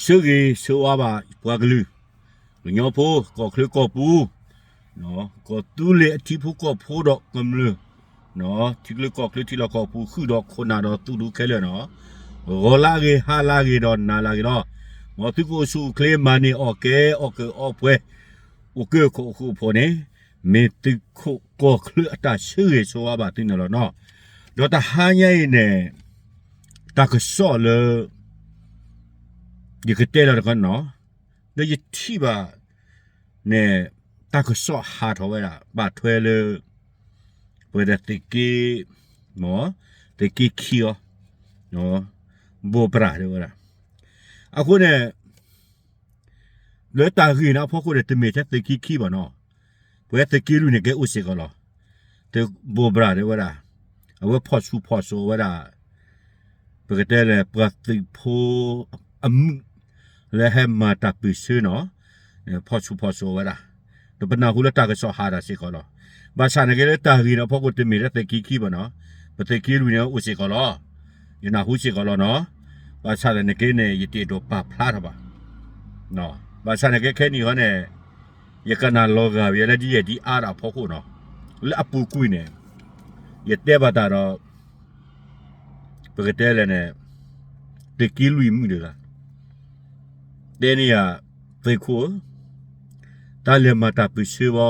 ဆၢဂ့ၤဆၢဝါဘၣ်ပှၤကလုာ်, ကညီဖိ ကီၢ်ချၢကီၢ်ပူၤ, ကီၢ်သူလ့ၤအထံဖိကီၢ်ဖိဒီးကမျၢၢ်, ထံချၢကီၢ်ချၢထံလီၢ်ကီၢ်ပူၤ ဃုာ်ဒီးခိၣ်နၢ်ဒီးသူၣ်ဒူခဲလၢာ်နီၤ, ဂီၤလၢအဂ့ၤ ဟါလၢအဂ့ၤဒီးနၤလၢအဂ့ၤလီၤ. မ်သုကအိၣ်ဆူၣ်အိၣ်ချ့ မၤန့ၢ်အီၣ်ကဲ အီၣ်ကၢအီပှဲၤ, အိၣ်ကၢခိၣ်အိၣ်ခိၣ်ဖိန့ၣ်, မ့ၢ်သုးခိၣ်ကီၢ်ချၢအတၢ်ဆၢဂ့ၤဆၢဝါဘၣ်သုန့ၣ်လီၤနီၤ. ဒီးတဟါညါအံၤန့ၣ် တၢ်ကစီၣ်လၢ ယကတဲလီၤတခီနီၤ, ဒီးယထံၣ်ဘၣ်န့ၣ် တၢ်ကစီၣ်ဟးထီၣ်ဝဲဒၣ် ဘၣ်ထွဲလၢ ပဝဲဒၣ်သုးက့ မ် သုးက့ခံအီၤ ဘိၣ်ပြၢ်တဲဝဲဒၣ်. အဃိန့ၣ် လၢတၢ်ဂ့ၢ်န့ၣ်အဖီခိၣ်န့ၣ် တမ့ၢ်ထဲသုးက့ခံဘၣ်နီၤ, ပဝဲသုးက့လွံၢ်န့ၣ်ကဲအိၣ်စ့ၢ်ကီးလီၤ. သုးဘိၣ်ပြၢ်တဲဝဲဒၣ် အဝဲဖီၣ်ဆူၣ်ဖီၣ်စိးဝဲဒၣ် ပကတဲလဲၣ် ပှၤသုးဖိအမုၣ် လၢဟဲမၤတၢ်ပၢၢ်ဆၢနီၤ, ဖီၣ်ဆူၣ်ဖီၣ်စိးဝဲဒၣ်, ဒီးပနၢ်ဟူလၢတၢ်ကစီၣ်ဟးဒၣ်စ့ၢ်ကီးလီၤ. ဘၣ်ဆၣ်န့ၣ်က့လၢတၢ်ဂ့ၢ်န့ၣ်အဖီခိၣ် တမ့ၢ်ထဲသုးက့ခံဘၣ်နီၤ, ပသုးက့လွံၢ်န့ၣ်အိၣ်စ့ၢ်ကီးလီၤ. ယနၢ်ဟူစ့ၢ်ကီးလီၤနီၤ. ဘၣ်ဆၣ်သနာ်က့န့ၣ် ယတအဲၣ်ဒိးပာ်ဖျါထီၣ်ဘၣ်. ဘၣ်ဆၣ်န့ၣ်က့ခဲနံၣ်အံၤန့ၣ် ယကနၣ်လီၤဂာ်ဝဲလၢဒ်ယဲၢ်ဒ်အါဒၣ်အဖီခိၣ်နီၤ, လၢအပူၤကွံာ်န့ၣ် ယတဲဘၣ်တၢ်ဒီး ပကတဲလဲၣ်န့ၣ် သုးက့လွံၢ်မုၣ်တဂၤ တဲန့ၢ်ယၤ သုးခိၣ်ဧၢ, တၢ်လဲၤမၤတၢ်ပၢၢ်ဆၢဘီ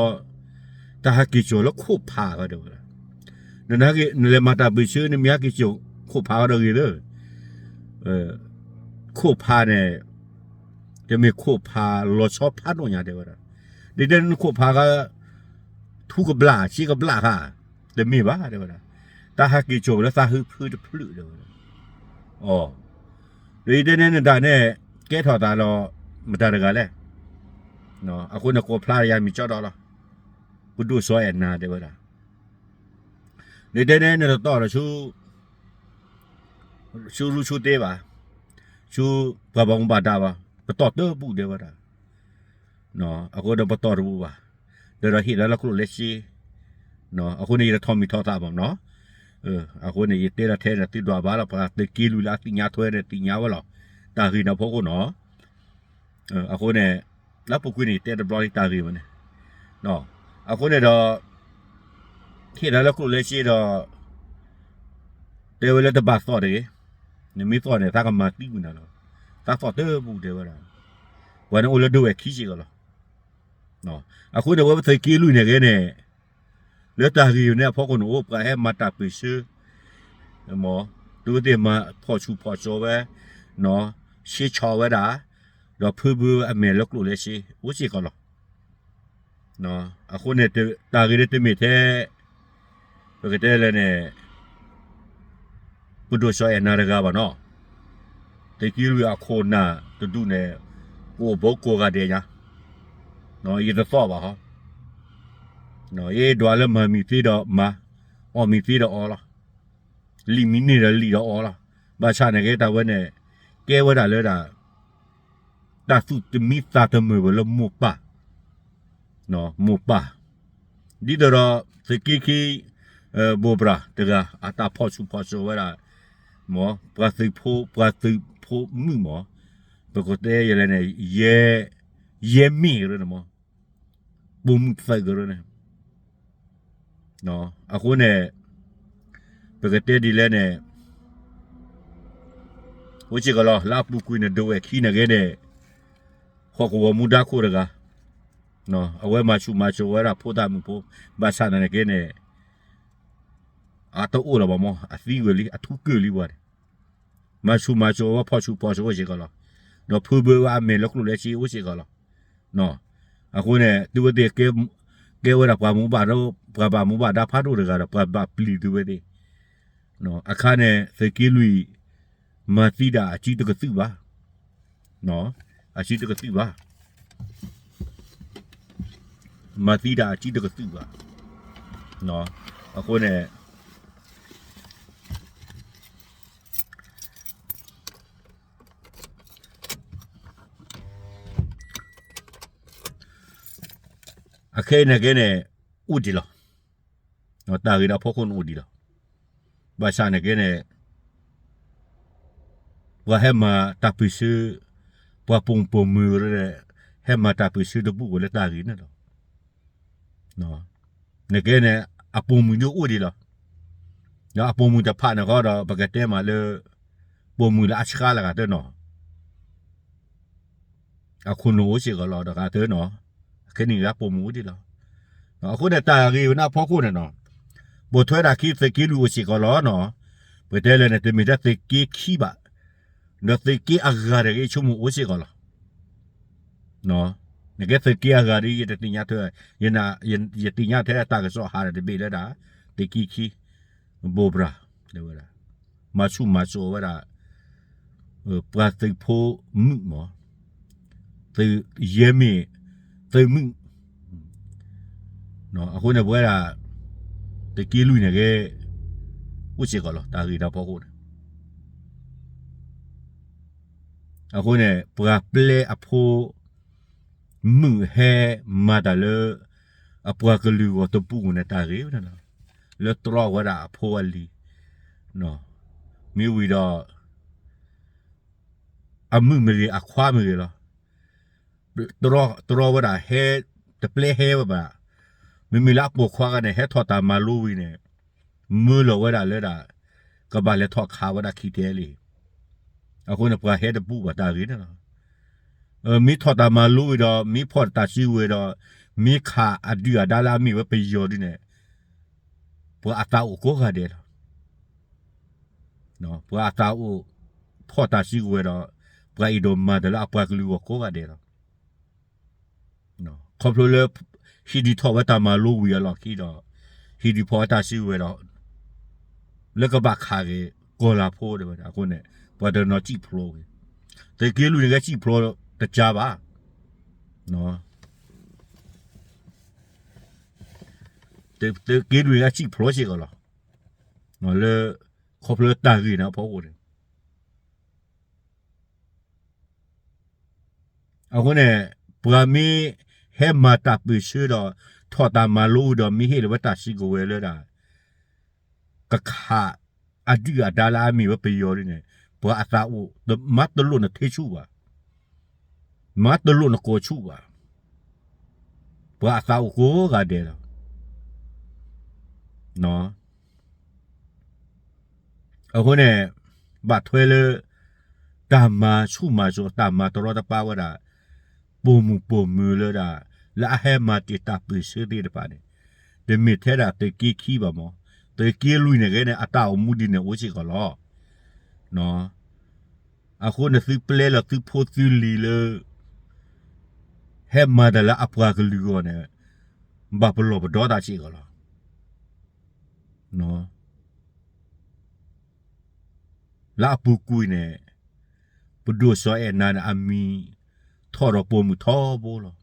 တၢ်ဟးက့ၤစိာ်လၢခိၣ်ဖးကဒီးဝဲဒၣ်, နလဲၤမၤတၢ်ပၢၢ်ဆၢ နမ့ၢ်ဟဲက့ၤစိာ်ခိၣ်ဖးကဒီးဂ့ၤလၢ ခိၣ်ဖးန့ၣ် တမ့ၢ်ခိၣ်ဖးလီၤဆီဖးဒိၣ်ညါတဲဝဲဒၣ်, ဒ်တဲနခိၣ်ဖးက ထူကဘျၣ်စ့ကဘျၣ်ခါ, တမ့ၢ်ဘၣ်တဲဝဲဒၣ်, တၢ်ဟးက့ၤစိာ်ဝဲလၢသးဟုဖၢတဖျၢၣ်တဲဝဲဒၣ်. အီၤ ဒီးယတဲန့ၣ်နတၢ်န့ၣ် ကဲထီၣ်သးလီၤ မတၤတဂၤလဲၣ်. အဃိန့ၣ် ကိးဖျါယၤမံၤကၠီဒီးလီၤ, ပဒိၣ်စီၤအဲၣ်နၤတဲဝဲဒၣ်, နတဲန့ၣ်နတတီၢ်ဒီးဆူ ဆူရူဆူသ့ဘၣ်, ဆူပှၤဘၣ်မူဘၣ်ဒါဘၣ်, ပတီၢ်တဘူၣ်တဲဝဲဒၣ်. အဃိဒီးပတီၢ်တဘူၣ်ဘၣ်, ဒီးဒီးဟ့ၣ်လီၤလၢကျိၣ်လၢစ့, အဃိန့ၣ် ယတထီၣ်မံၤထီၣ်သးဘၣ်နီၤ. အဃိန့ၣ် ယတဲလီၤထဲန့ၣ် သုဒွးဘၣ်လီၤ ပှၤသုးက့လွံၢ်လၢအသ့ၣ်ညါထွဲန့ၣ် သ့ၣ်ညါဝဲလီၤ, တၢ်ဂ့ၢ်န့ၣ်အဖီခိၣ်နီၤ. အဃိန့ၣ် လၢပူၤကွံာ်န့ၣ် ယတဲတဘျီလံတၢ်ဂ့ၢ်ဝဲန့ၣ်, အဃိန့ၣ်ဒီး ဟ့ၣ်လီၤလၢကျိၣ်လၢစ့ဒီး တဲဝဲလၢတဘၣ်သီၣ်တဂ့ၤ, နမ့ၢ်သီၣ်န့ၣ် သးကမၤသံကွံာ်နၤလီၤ, သးသီၣ်တဘူၣ်တဲဝဲဒၣ်, ပှၤန့ၣ်အိၣ်လၢဒိဝဲၢ်ခံစ့ၢ်ကီးလီၤ. အဃိန့ၣ် ဝဲပသုးက့လွံၢ်န့ၣ်ဂ့ၤန့ၣ် လၢတၢ်ဂ့ၢ်န့ၣ်အဖီခိၣ်န့ၣ် အိၣ်ပှၤဟဲမၤတၢ်ပၢၢ်ဆၢ, မ် တုၤဝဲသ့ၣ်မၤဖီၣ်ဆူၣ်ဖီၣ်စိးဝဲ, ဆ့ဆီၣ်ဝဲဒၣ်, ဒီးဖၢဘၢဝဲအမဲာ်လၢကျိၣ်လၢစ့ အိၣ်စ့ၢ်ကီးလီၤ. အဃိန့ၣ် တၢ်ဂ့ၢ်န့ၣ်တမ့ၢ်ထဲ ပကတဲလဲၣ်န့ၣ် ပဒိၣ်စီၤအဲၣ်နၤတဂၤဘၣ်နီၤ, သုးက့လွံၢ်အခိၣ်နၢ်တဒူၣ်န့ၣ် ကအိၣ်ဘိကိးဂၤဒဲးညါ, ယတသီၣ်ဘၣ်ဟီ, ယဒွးလၢမၤမံၤသ့ဒီးမၤ, အီၣ်မံၤသ့ဒီးအီလီၤ, လံာ်မံၤန့ၢ်ဒီးလံာ်ဒီးအီလီၤ. ဘၣ်ဆၣ်န့ၣ်က့တၢ်ဝဲန့ၣ် ကဲဝဲဒၣ်လၢဒၣ် တၢ်သူၣ်တမံသးတမုာ်ဝဲလၢမိၢ်ပၢ်, မိၢ်ပၢ်, ဒ်သိးဒီး သုးက့ခံ ဘိၣ်ပြၢ်တဂၤ အတၢ်ဖီၣ်ဆူၣ်ဖီၣ်စိးဝဲဒၣ်, မ် ပှၤသုးဖိ ပှၤသုးဖိမုၣ်မး, ပကတဲယဲလဲၣ်န့ၣ် ယဲ ယဲမ့ၢ်ကရၢန့ၣ်မး, ပိာ်မုၣ်သုးကရၢန့ၣ် အဃိန့ၣ် ပကတဲဒ်လဲၣ်န့ၣ် အိၣ်စ့ၢ်ကီးလီၤ လၢအပူၤကွံာ်န့ၣ် ဒိဝဲၢ်ခံန့ၣ်ဂ့ၤန့ၣ် ဟီၣ်ကဝီၤမူဒါခိၣ်တဂၤ, အဝဲမၤဆူၣ်မၤစိးဝဲဒၣ်ဖိသၣ်မုၣ်ဖိ, ဘၣ်ဆၣ်သနာ်က့န့ၣ် အတအိၣ်လၢၤဘၣ်မး အသံဝဲလံ အထူကၢၢ်လံပှၤန့ၣ်, မၤဆူၣ်မၤစိးဝဲဖီၣ်ဆူၣ်ဖီၣ်စိးအိၣ်စ့ၢ်ကီးလီၤ, ဒီးဖုဘၢဝဲအမဲာ်လၢကျိၣ်လၢစ့အိၣ်စ့ၢ်ကီးလီၤ. အဃိန့ၣ် တုၤဝဲသ့ၣ် ကဲဝဲဒၣ်ပှၤမူဘၣ် ပှၤဘၣ်မူဘၣ်ဒါဖးဒိၣ်တဂၤဒီး ပှၤဘၣ်ပျံၤသုဝဲသ့ၣ်, အခါန့ၣ် သုးက့လွံၢ် မၤသံဒၣ်အစုတကသုၣ်ဘၣ်, အစုတကသုၣ်ဘၣ်, မၤသံဒၣ်အစုတကသုၣ်ဘၣ်, အဃိန့ၣ် အခဲအံၤန့ၣ်က့န့ၣ် အိၣ်ဒံးလီၤ, တၢ်ဂ့ၢ်ဒီးဖီခိၣ်န့ၣ်အိၣ်ဒံးလီၤ, ဘၣ်ဆၣ်န့ၣ်က့န့ၣ် ပှၤဟဲမၤတၢ်ပၢၢ်ဆၢ ပှၤပိာ်မုၣ်ပိာ်မုၣ်လၢ ဟဲမၤတၢ်ပၢၢ်ဆၢတဘူၣ်ဝဲလၢတၢ်ဂ့ၢ်န့ၣ်လီၤ. နကဲန့ၣ် အပိာ်မုၣ်ဒုအိၣ်ဒံးလီၤ. ဒီးအပိာ်မုၣ်တဖၣ်န့ၣ်ဃီဒီး ပကတဲမးလၢ ပိာ်မုၣ်လၢအဆှါလၢဂၤတနီၤ အခိၣ်နူာ်အိၣ်စ့ၢ်ကီးလီၤ ဒီးဂၤတနီၤ, အခဲနံၣ်ဂၤပိာ်မုၣ်အိၣ်ဒံးလီၤ. အဃိန့ၣ်တၢ်ဂ့ၢ်ဝဲန့ၣ်အဖီခိၣ်န့ၣ်နီၤ, ပိာ်ထွဲဒၣ်ခံသုးက့လွံၢ်အိၣ်စ့ၢ်ကီးလီၤနီၤ. ပတဲလဲၣ်န့ၣ် တမ့ၢ်ထဲသုးက့ခံဘၣ်, ဒီးသုးက့အဂၤတဂ့ၤဆိကမိၣ်အိၣ်စ့ၢ်ကီးလီၤ. နကဲသုးက့အဂၤဒီး ယတသ့ၣ်ညါထွဲ, ယသ့ၣ်ညါထဲတၢ်ကစီၣ်ဟးဒီးတဘ့ၣ်လၢဒၣ် သုးက့ခံ ဘိၣ်ပြၢ တဲဝဲဒၣ် မၤဆူၣ်မၤစိးဝဲဒၣ် ပှၤသုးဖိမုၣ်မး, သုးယဲမ့ၢ် သုးမုၣ်, အဃိန့ၣ်ပဝဲဒၣ် သုးက့လွံၢ်န့ၣ်ဂ့ၤ အိၣ်စ့ၢ်ကီးလီၤ တၢ်ဂ့ၢ်တၢ်ဖီခိၣ်န့ၣ်. အဃိန့ၣ် ပှၤပျဲအဖိ မုၣ်ဟဲမၤတၢ်လၢ အပှၤကလုာ်ဂီၢ်တဘူၣ်န့ၣ် တၢ်ဂ့ၢ်န့ၣ်လီၤ. လၢတြီဝဲဒၣ်အဖိအလံၤ, မ့ၢ်ဝံၤဒီး အမုၣ်မ့ၢ်ဂ့ၤ အခွါမ့ၢ်ဂ့ၤလီၤ. တြီဝဲဒၣ်ဟဲ, တပျဲဟဲဝဲဘၣ်. မ့မ့ၢ်လၢအပိာ်ခွါဂၤန့ၣ် ဟဲထီၣ်တၢ်မၤလိဝံၤန့ၣ် မၢလီၤဝဲဒၣ်လၢဒၣ် ကဘၣ်လဲၤထီၣ်ခးဝဲဒၣ်ခံတဲလံ. အဃိန့ၣ် ပှၤဟဲတဘူၣ်ဘၣ်တၢ်ဂ့ၢ်န့ၣ်လီၤ. မ့ၢ်ထီၣ်တၢ်မၤလိဝံၤဒီး မ့ၢ်ဖီၣ်တၢ်စုကဝဲၤဒီး မ့ၢ်ခးအဒုၣ်အဒါလၢအမ့ၢ်ဝဲပယီၤဒ်န့ၣ် ပှၤအသးအိၣ်ကိးဂၤဒဲးလီၤ. ပှၤအသးအိၣ်ဖီၣ်တၢ်စုကဝဲၤဒီး ပှၤအဲၣ်ဒိးမၤတၢ်လၢအပှၤကလုာ်ဂီၢ်ကိးဂၤဒဲးလီၤ. ခီဖျိလၢ ဟံးဒုးထီၣ်ဝဲတၢ်မၤလိဝံၤအလီၢ်ခံဒီး ဟံးဒုးဖီၣ်ဝဲတၢ်စုကဝဲၤဒီး လၢကဘၣ်ခးက့ၤကီၤလၤဖိတဲဝဲဒၣ်. အဃိန့ၣ် ပှၤတနီၤစံၣ်ဖျိဝံၤ, သုးက့လွံၢ်န့ၣ်ဂ့ၤစံၣ်ဖျိတကါဘၣ်. သုးက့လွံၢ်ဂ့ၤစံၣ်ဖျိစ့ၢ်ကီးလီၤ. လၢ ခီဖျိလၢတၢ်ဂ့ၢ်န့ၣ်အဖီခိၣ်န့ၣ် အဃိန့ၣ် ပှၤမ့ၢ်ဟဲမၤတၢ်ပၢၢ်ဆၢဒီး ထီၣ်တၢ်မၤလိဝံၤဒီး မ့ၢ်ဟ့ၣ်လီၤဝဲတၢ်စုကဝဲၤလၢဒၣ် ကခးအဒုၣ်အဒါလၢအမ့ၢ်ဝဲပယီၤဒ်န့ၣ် ပှၤအသးအိၣ် မၤတလိၣ်နထံဆူၣ်ဘၣ်, မၤတလိၣ်နကိာ်ဆူၣ်ဘၣ်. ပှၤအသးအိၣ်ကိးဂၤဒဲးလီၤ. အဃိန့ၣ် ဘၣ်ထွဲလၢ တၢ်မၤဆူၣ်မၤစိး တၢ်မၤတရီတပါဝဲဒၣ် ပိာ်မုၣ်ပိာ်မုၣ်လၢဒၣ် လၢအဟဲမၤတ့ၢ်တၢ်ပၢၢ်ဆၢသ့ၣ်တဖၣ်န့ၣ် တမ့ၢ်ထဲဒၣ်သုးက့ခံဘၣ်မး, သုးက့လွံၢ်န့ၣ်ဂ့ၤန့ၣ် အတၢ်အိၣ်မူဒ်န့ၣ်အိၣ်စ့ၢ်ကီးလီၤ. အဃိန့ၣ်သုပျဲလီၤသုဖိသုလံၤလၢ ဟဲမၤတၢ်လၢအပှၤကလုာ်အဂီၢ်န့ၣ် ဘၣ်ပလီၢ်ပဒီတၢ်စ့ၢ်ကီးလီၤ. လၢအပူၤကွံာ်န့ၣ် ပဒိၣ်စီၤအဲၣ်နၤန့ၣ် အမံၤထီၣ်ဒီးပိာ်မုၣ်ထီဘိလီၤ.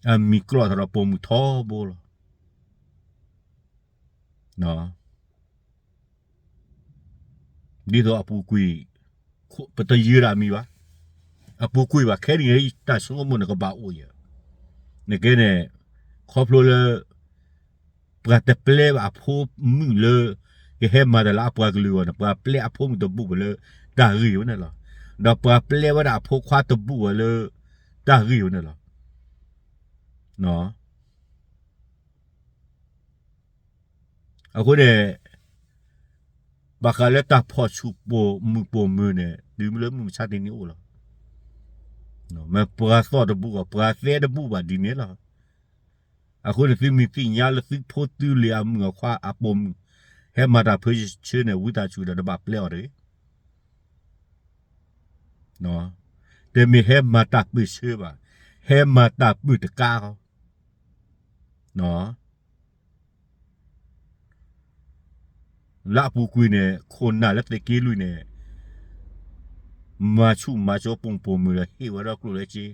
အမံၤကျီၢ်ထီၣ်ဒီးပိာ်မုၣ်ထီဘိလီၤ. ဒ်သိးအပူၤကွံာ် ပတယၢၤဒၣ်မံၤဘၣ်, အပူၤကွံာ်ဘၣ် ခဲအံၤတၢ်ဆိကမိၣ်န့ၣ်ကဘၣ်အိၣ်ယၤ, နကဲန့ၣ် ခီဖျိလၢ ပှၤတပျဲဘၣ်အဖိမုၣ်လၢ ကဟဲမၤတၢ်လၢအပှၤကလုာ်အဂီၢ်န့ၣ် ပှၤပျဲအဖိမုၣ်တဘူၣ်ဘၣ်လၢတၢ်ဂ့ၢ်ဝဲန့ၣ်လီၤ. ဒီးပှၤပျဲဝဲဒၣ်အဖိခွါတဘူၣ်ဘၣ်လၢတၢ်ဂ့ၢ်ဝဲန့ၣ်လီၤ. အဃိန့ၣ် ဘၣ်ဃးလၢတၢ်ဖီၣ်ဆူၣ်ပိာ်မုၣ်ပိာ်မုၣ်န့ၣ် တုၤမ့ၢ်လၢမုၢ်မဆါတနံၤအိၣ်လီၤ. မ့ၢ်ပှၤသီၣ်တဘူၣ်ဘၣ် ပှၤသဲတဘူၣ်ဘၣ်ဒ်န့ၣ်လီၤ. အဃိန့ၣ် သုမ့ၢ်သ့ၣ်ညါလၢသုဖိသုလံၤအမုၣ်အခွါအပိာ်မုၣ် ဟဲမၤတၢ်ပၢၢ်ဆၢန့ၣ် ဝံသးစူၤဒီးတဘၣ်ပျဲအီၤတဂ့ၤ. တမ့ၢ်ဟဲမၤတၢ်ပၢၢ်ဆၢဘၣ်, ဟဲမၤတၢ်ပၢၢ်တကါဃီ လၢအပူၤကွံာ်န့ၣ် ခိၣ်နၢ်လၢသုးက့လွံၢ်န့ၣ် မၤဆူၣ်မၤစိးပိာ်မုၣ်ပိာ်မုၣ်ဒီး ဟ့ၣ်ဝဲဒီးကျိၣ်ဒီးစ့,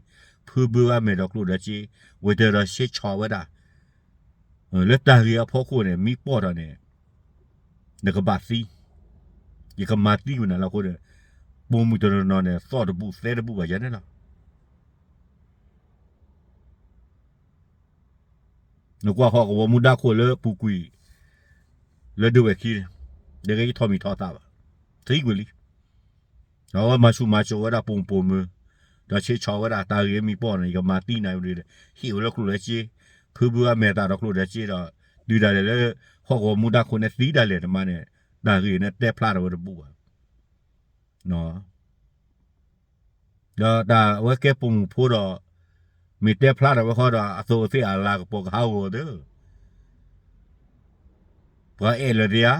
ဖုဘၢဝဲမဲာ်ဒီးကျိၣ်ဒီးစ့, ဝဲတဲဒီးဆဲးဆီၣ်ဝဲဒၣ်, လၢတၢ်ဂ့ၢ်အဖီခိၣ်န့ၣ် မ့ၢ်ပိာ်ထီၣ်န့ၣ် နကဘၣ်သံ, ယကမၤသံကွံာ်နၤလီၤအဃိန့ၣ်, ပိာ်မုၣ်တနီၤနီၤန့ၣ် သီၣ်တဘူၣ်သဲတဘူၣ်ဘၣ်ယၤန့ၣ်လီၤ. နကွၢ်ဃီကဝီၤမူဒါခိၣ်လၢပူၤကွံာ် လၢဒုးဝဲၢ်ခံန့ၣ်, ဒ်ကယထီၣ်မံၤထီၣ်သးဘၣ်, သံကွံာ်လံ. ဒီးအဝဲမၤဆူၣ်မၤစိးဝဲဒၣ်ပိာ်မုၣ်ပိာ်မုၣ်, ဒီးဆ့ဆီၣ်ဝဲဒၣ်တၢ်ဂ့ၢ်မံၤပီၣ်န့ၣ် ယကမၤသံနၤဒ်လဲၣ်, ဟ့ၣ်ဝဲလၢကျိၣ်လၢစ့, ဖုဘုအမဲာ်သၣ်ဒီးကျိၣ်ဒီးစ့ဒီး, တုၤဒၣ်လဲာ်လၢ ဟီၣ်ကဝီၤမူဒါခိၣ်န့ၣ်သံဒၣ်လဲာ်တမးန့ၣ်, တၢ်ဂ့ၢ်န့ၣ်တဲဖျါထီၣ်ဝဲတဘူၣ်ဘၣ်. ဒီးတၢ်အဝဲကဲပိာ်မုၣ်ဖိဒီး, မ့ၢ်တဲဖျါထီၣ်ဝဲဃီဒီး အသိးသ့ၣ်အလၤကပီၤကဟးဂီၤသၢ, ပှၤအဲၣ်လၢၤသ့ဧါ,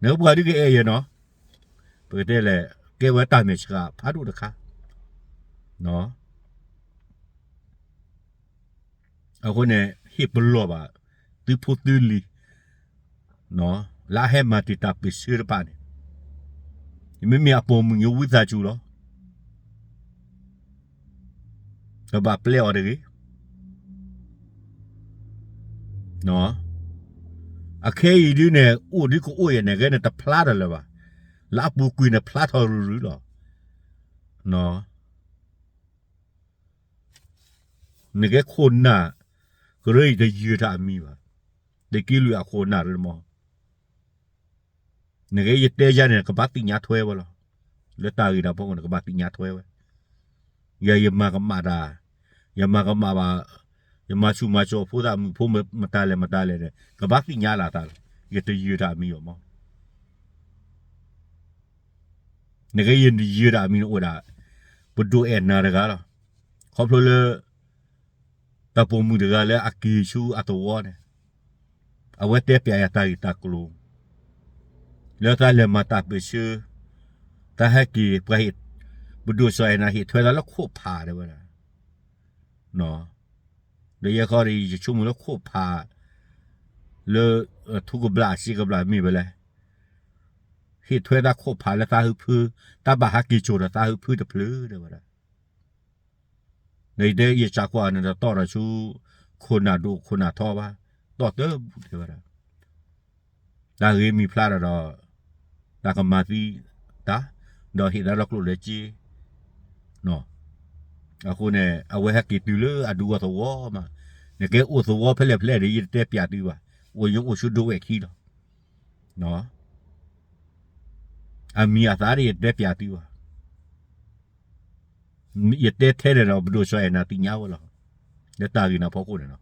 နပှၤဒုးကအဲၣ်ယဲနီၤ, ပကတဲလဲၣ်, ကဲဝဲတၢ်မဲာ်ဆှးဖးဒိၣ်တခါ. အဃိန့ၣ် ဟ့ၣ်ပလီၢ်ဘၣ် သုဖိသုလံၤ, လၢအဟဲမၤတံာ်တာ်ပၢၢ်ဆၢတဖၣ်န့ၣ်, မ့မ့ၢ်အပိာ်မုၣ်ညိဝံသးစူၤလီၤ. ကဘၣ်ပျဲအီၤတဂ့ၤ. အခဲအံၤဒုန့ၣ် အိၣ်ဒုကအိၣ်ယဲန့ၣ် ဂဲန့ၣ်တဖျါထီၣ်လၢၤဘၣ်. လၢအပူၤကွံာ်န့ၣ် ဖျါထီၣ်ရုၢ်ရုၢ်လီၤ. နကဲခိၣ်နၢ်, ကရၢယတယၢၤတၢ်အမံၤဘၣ်. သုးက့လွံၢ်အခိၣ်နၢ်ရၢမး, နကဲယတဲယၤန့ၣ် ကဘၣ်သ့ၣ်ညါထွဲဝဲလီၤ. လၢတၢ်ဂ့ၢ်တၢ်ဖီခိၣ်န့ၣ် ကဘၣ်သ့ၣ်ညါထွဲဝဲ. ယၤယမၤကမၣ်တၢ်, ယမၤကမၣ်ဘၣ်, ယမၤဆူၣ်မၤစိးဖိသၣ်မုၣ်ဖိမတၤလဲၣ်မတၤလဲၣ်န့ၣ် ကဘၣ်သ့ၣ်ညါလၢ်သးလီၤ. ယတယၢၤတၢ်အမံၤအီၤမး. နကဲယယၢၤတၢ်အမံၤန့ၣ်အိၣ်ဒၣ် ပဒိၣ်အဲၣ်နၤတဂၤလီၤ. ခီဖျိလၢ တၢ်ပိာ်မုၣ်တဂၤလၢအက့ၤဆူအသဝီန့ၣ်, အဝဲတဲပျးယၤတၢ်ဂ့ၢ်တၢ်ကျိၤ, လၢသးလဲၤမၤတၢ်ပၢၢ်ဆၢ, တၢ်ဟဲက့ၤပှၤဟ့ၣ်, ပဒိၣ်စီၤအဲၣ်နၤဟ့ၣ်ထွဲသးလၢခိၣ်ဖးတဲဝဲဒၣ်. ဒီးယဲခီဒီး ယဆိကမိၣ်လၢခိၣ်ဖး လၢ ထူကဘျၣ်စ့ကဘျၣ်မ့ၢ်ဝဲလဲၣ်, ဟ့ၣ်ထွဲသးခိၣ်ဖးလၢသးဟုဖု, တၢ်ဘၣ်ဟးက့ၤစိာ်ဒီးသးဟုဖုတဖျၢၣ်တဲဝဲဒၣ်. ဒီးယတဲယစးကွၢ်န့ၣ်ဒီးတီၢ်ဒီးဆူ ခိၣ်နၢ်ဒိၣ်ခိၣ်နၢ်ထီဘၣ်, တီၢ်တဘူၣ်တဲဝဲဒၣ်. တၢ်ဂ့ၢ်မံၤဖျါထီၣ်ဒီး တၢ်ကမၤသံတၢ်, ဒီးဟ့ၣ်သးလၢကျိၣ်လၢစ့. အဃိန့ၣ် အဝဲဟဲက့ၤတုၤလၢအဒူအသဝီမး, နကဲအိၣ်သဝီဖဲလဲၣ်ဖဲလဲၣ်ဒီး ယတတဲပျးသုဘၣ်, အိၣ်ယအိၣ်ဆူဒိဝဲၢ်ခံလီၤ. အမံၤအသးဒီးယတတဲပျးသုဘၣ်. ယတဲထဲန့ၣ်ဒီး ပဒိၣ်စီၤအဲၣ်နၤသ့ၣ်ညါဝဲလီၤ. လၢတၢ်ဂ့ၢ်န့ၣ်ဖီခိၣ်န့ၣ်လီၤ.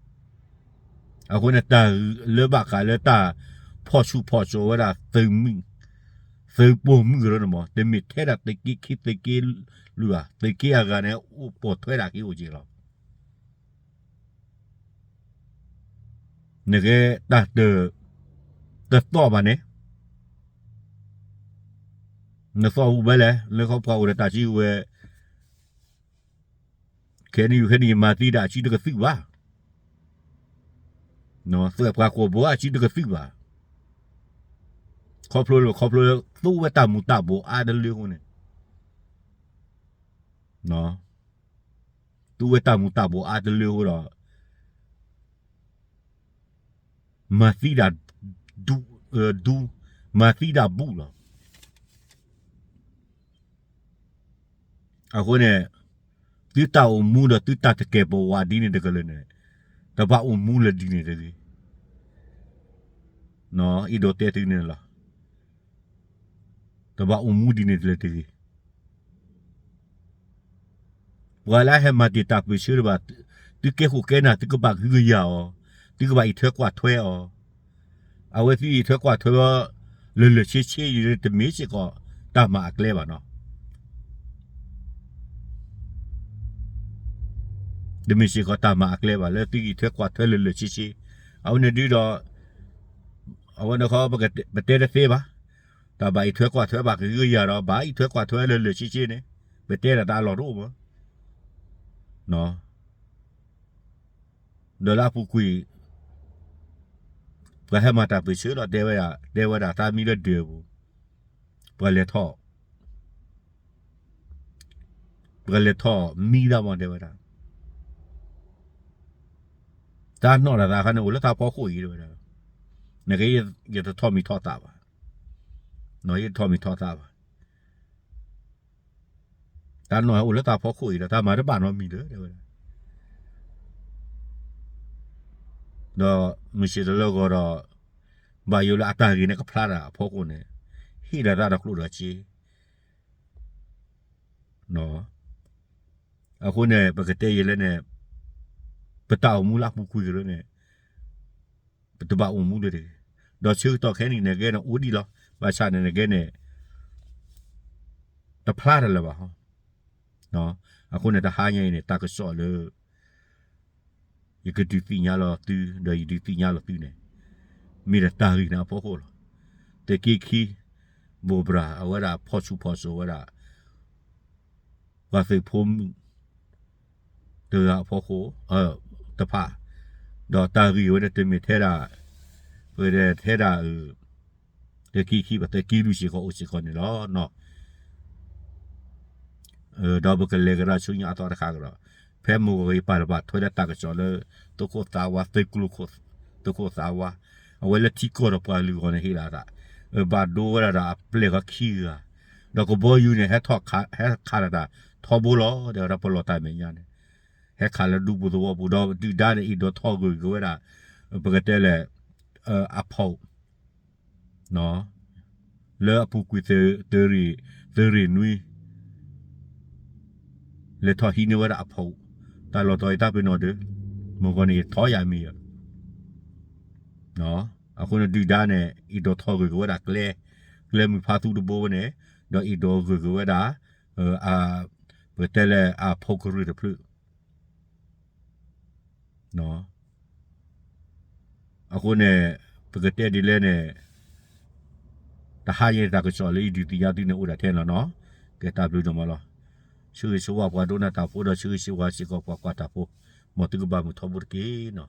အဃိန့ၣ် တၢ်လၢဘၣ်ဃးလၢတၢ်ဖီၣ်ဆူၣ်ဖီၣ်စိးဝဲဒၣ်သုးမုၢ်, သုးပိာ်မုၣ်ကရၢန့ၣ်မး, တမ့ၢ်ထဲဒၣ်သုးက့ခံသုးက့လွံၢ်ဘၣ်, သုးက့အဂၤန့ၣ် အိၣ်ပိာ်ထွဲဒၣ်က့ၤအိၣ်က့ၤလီၤ. နကဲတၢ်တ, တသီၣ်ဘၣ်န့ၣ်, နသီၣ်ဝဲလဲၣ်, လၢခီပှၤအိၣ်ဒီးတၢ်စုကဝဲၤ, ခဲနံၤယူၤခဲနံၤယမၤသံဒၣ်အစုတကသုၣ်ဘၣ်, သွဲၣ်ပှၤကိာ်ဘိအစုတကသုၣ်ဘၣ်. ခီဖျိလၢ ခီဖျိလၢ သူဝဲတၢ်မူၤတၢ်ဘှီးအါတလၢအဃိန့ၣ်, သူဝဲတၢ်မူၤတၢ်ဘှီးအါတလၢအဃိဒီး မၤသံဒၣ်ဒူ, ဒူ, မၤသံဒၣ်ဘူၣ်လီၤ. အဃိန့ၣ် သုတၢ်အိၣ်မူဒီးသုတၢ်တကဲာ်ပဝးဒ်န့ၣ်တကလုာ်န့ၣ်, တဘၣ်အိၣ်မူလၢဒ်န့ၣ်တဂ့ၤ. အဲၣ်ဒိးတဲသုန့ၣ်လီၤ. တဘၣ်အိၣ်မူဒ်န့ၣ်တလၢတဂ့ၤ. ပှၤလၢအဟဲမၤတံာ်တာ်ပၢၢ်ဆၢတဖၣ်, သုကဲခိၣ်ကဲနၢ် သုကဘၣ်ကဟုကယာ်အီၤ, သုကဘၣ်အံးထွဲကွၢ်ထွဲအီၤ. အဝဲသုအံးထွဲကွၢ်ထွဲအီၤ လၢာ်လၢာ်ဆ့ဆ့ တမ့ၢ်စ့ၢ်ကီးတၢ်မၤအကျဲဘၣ်နီၤ. တမ့ၢ်စ့ၢ်ကီးတၢ်မၤအကျဲဘၣ် လၢသုအံးထွဲကွၢ်ထွဲလၢာ်လၢာ်ဆ့ဆ့. အဝဲန့ၣ်ဒုဒီး အဝဲန့ၣ်ခီ ပတဲတသ့ဘၣ်. တၢ်ဘၣ်အံးထွဲကွၢ်ထွဲဘၣ်ကဟုကယာ်ဒီး ဘၣ်အံးထွဲကွၢ်ထွဲလၢာ်လၢာ်ဆ့ဆ့န့ၣ် ပတဲဒၣ်တၢ်အလီၢ်တအိၣ်ဘၣ်. ဒီးလၢအပူၤကွံာ် ပှၤဟဲမၤတၢ်ပၢၢ်ဆၢဒီး တဲဝဲဒၣ်, တဲဝဲဒၣ်သးမံလၢဒၢးပူၤ, ပှၤလဲၤထီၣ်, ပှၤလဲၤထီၣ်မံတၢ်မး တဲဝဲဒၣ်. တၢ်နီၣ်တၢ်သးခါန့ၣ် အိၣ်လၢတၢ်ဖီခိၣ်အံၤ တဲဝဲဒၣ်. နကဲ ယတထီၣ်မံၤထီၣ်သးဘၣ်, ယတထီၣ်မံၤထီၣ်သးဘၣ်. တၢ်နီၣ်ဟဲအိၣ်လၢတၢ်ဖီခိၣ်အံၤဒီး တၢ်မၤတဘၣ်နီတမံၤလၢၤ တဲဝဲဒၣ်. ဒီးမုၢ်ဆ့ၣ်တလၢဂီၤဒီး ဘၣ်ယိၣ်လၢအတၢ်ဂ့ၢ်န့ၣ်ကဖျါတၢ်အဖီခိၣ်န့ၣ် ဟ့ၣ်ဒၣ်တၢ်ဒီးကျိၣ်ဒီးစ့ အဃိန့ၣ် ပကတဲယဲလဲၣ်န့ၣ် ပတၢ်အိၣ်မူလၢအပူၤကွံာ်ကရၢန့ၣ် ပတဘၣ်အိၣ်မူလၢၤတဂ့ၤ. ဒီးဆၢကတီၢ်ခဲအံၤန့ၣ် နဂဲၤန့ၣ်အိၣ်ဒံးလီၤ. ဘၣ်ဆၣ်န့ၣ် နဂဲၤန့ၣ် တဖျါတၢ်လၢၤဘၣ်ဟီ. အဃိန့ၣ် တဟါညါအံၤန့ၣ် တၢ်ကစီၣ်လၢ ယကဒုးသ့ၣ်ညါလီၤသု ဒီးယဒုးသ့ၣ်ညါလီၤသုန့ၣ် မ့ၢ်ဒၣ်တၢ်ဂ့ၢ်န့ၣ်အဖီခိၣ်လီၤ. သုးက့ခံ ဘိၣ်ဘြၣ် အဝဲဒၣ်ဖီၣ်ဆူၣ်ဖီၣ်စိးဝဲဒၣ် ပှၤသုးဖိမုၣ် တဂၤအဖီခိၣ် တဖၣ်, ဒီးတၢ်ဂ့ၢ်ဝဲဒၣ်တမ့ၢ်ထဲဒၣ် ပကတဲထဲဒၣ် သုးက့ခံဘၣ် သုးက့လွံၢ်စ့ၢ်ကီးအိၣ်စ့ၢ်ကီးန့ၣ်လီၤ. ဒီးပကလဲၤကဒီးဆူညါအသီတခါကဒီး ဖဲမုၢ်ဂီၤအံၤပာ်လီၤပာ်ထွဲလၢတၢ်ကစီၣ်လၢ သုးခိၣ်သးဝါ သုးကျိၤခိၣ် သုးခိၣ်သးဝါ အဝဲလၢထံကီၢ်ဒီးပှၤလုၢ်ဂီၤန့ၣ်ဟ့ၣ်လီၤသး ဘၣ်ဒိဝဲဒၣ်ဒီးအပျဲၢ်ဂီၤခံဂၤ, ဒီးကဘီယူၤန့ၣ် ဟဲခးလီၤတၢ်ထီဘိလီၤ ဒီးဝဲဒၣ်ပလီၢ်တၢ်မဲာ်ညါန့ၣ် ဟဲခးလၢဒူပူၤသဝီပူၤ ဒီးဒုၣ်ဒါန့ၣ် အ့ၣ်ဒိးထီၣ်ဂၢၢ်က့ၤဝဲဒၣ် ပကတဲလဲၣ် အဖီၣ် လၢအပူၤကွံာ်သုးရ့ၣ် သုးရ့ၣ်နွံ လဲၤထီၣ်ဟံးန့ၢ်ဝဲဒၣ်အဖီၣ် တၢ်လီၢ်တီၤအံၤတၢ်ပ့ၤနီၣ်ဒီး မုၢ်ဂီၤန့ၣ်ယထီၣ်ယၤမံၤဧၢ, အဃိန့ၣ်ဒုၣ်ဒါန့ၣ် အ့ၣ်ဒိးထီၣ်ဂၢၢ်က့ၤဝဲဒၣ်ကျဲ ကျဲမုၢ်ဖးသူတဘိဝဲန့ၣ် ဒီးအ့ၣ်ဒိးဂၢၢ်က့ၤဝဲဒၣ် ပကတဲလဲၣ်အဖီၣ်ကရၢၢ်တဖျၢၣ် အဃိန့ၣ် ပကတဲဒ်လဲၣ်န့ၣ် တဟါယဲတၢ်ကစီၣ်လၢယဒုးသ့ၣ်ညါသုန့ၣ်အိၣ်ဒၣ်ထဲန့ၣ်လီၤနီၤ. ကဲတၢ်ဘျုးဒိၣ်မးလီၤ. ဆၢဂ့ၤဆၢဝါပှၤဒိကနၣ်တၢ်ဖိဒီးဆၢဂ့ၤဆၢဝါစ့ၢ်ကီးပှၤကွၢ်တၢ်ဖိ, မ်သုကဘၣ်မုာ်ထီဘိတက့ၢ်နီၤ.